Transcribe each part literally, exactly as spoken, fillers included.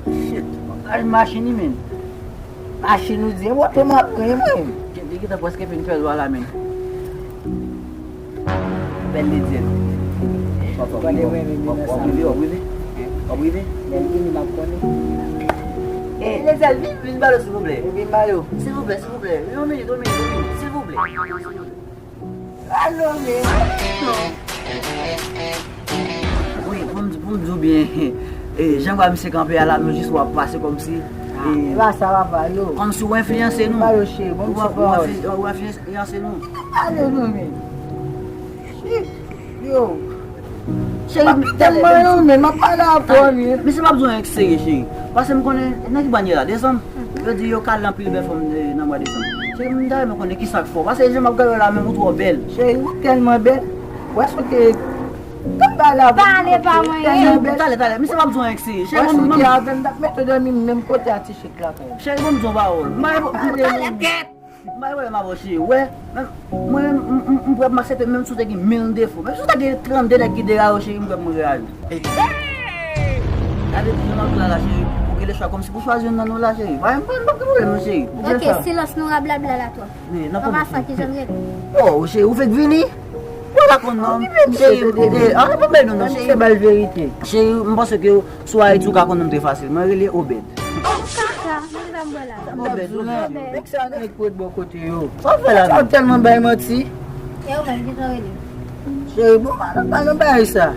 Shit, bagay machin li, men. Machin ou di, woto m ap pran, mwen. Li gentan prèske fin fè lwa la, men. Bèl lidye. W ap rive, w ap rive, w ap rive. Lè l vini, m ap konnen. Eh, Denzel, vin, vin ba yo, silvouplè. Vin ba yo. Silvouplè, silvouplè. Yon minit, yon minit, yon minit, silvouplè. Alo, men. Wi, pou m, pou m di w byen, eh, jan w wè misye kanpe a la, nou jis wè ap pase kòmsi, eh, e pa sa, papa, yo. Kòmsi w enfliyanse nou. Ba yo, cheri, bon, w, w enfliyanse nou. Alo, non, men. Shit, yo. Cheri, m tèlman yo, men m ap pale avè w, men. Misye p ap di w anyen ki serye, cheri. Paske m konnen, nan ki bann ye la, desanm. Yo di yo kale anpil bèl fanm nan mwa desanm. Cheri, m ta renmen konnen ki sa k fè w. Paske jan m ap gade w la, menm ou twò bèl. Cheri, ou tèlman bèl. Ou wè sa w te, t ap pale avè m. Pale pa mwen. Tèlman bèl. Talè, talè, misye p ap di w anyen ki serye. Cheri, bon, m, avè m, t ap mete w dòmi menm kote a ti cheri. Cheri, bon, m di yon pawòl. M pa gen pwoblèm avè w, cheri. Wè, mwen, m, m, m prè pou m aksepte menm si w te gen mil defo. Menm si w ta gen trannde nèg ki deraye w, cheri, m prè pou m reyaji. Gade, jan m ap di la, la, cheri, ou gen lechwa kòmsi pou chwazi youn nan nou la, cheri. Pa, m pa, m pa gen pwoblèm, non, cheri. Ok, silans nou rablabla la twòp. Papa sa ki jan l rele? Oh, cheri, ou fèk vini? Ou pa konn non. Cheri, eh, an, pa bay non, non, cheri. Se bal verite. Cheri, m panse ke sou Ayiti ou ka konn non m trè fasil. Mwen rele Obed. Kaka, men sa m wè la. Obed, Obed. Nèg sa nèg pou ret bò kote yo. Sa w fè la menm? Sa w tèlman bay manti. E ou menm, ki jan w rele? Cheri, bon, pa nan, pa nan bagay sa.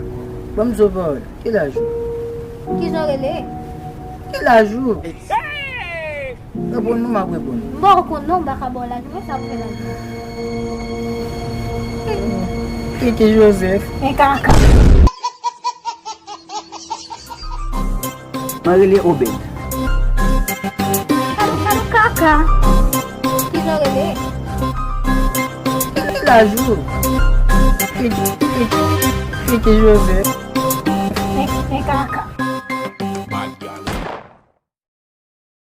Ban m di w pawòl. Ki laj ou? Ki jan w rele? Ki laj ou? Reponn mwen, m ap reponn. M pa konn non, m pa ka ba w laj mwen, sa m fè laj mwen. Kiki Joseph. Men kaka. Mwen rele Obed. Kaka, kaka. Ki jan w rele? Ki laj ou? Kiki, Kiki, Kiki Joseph.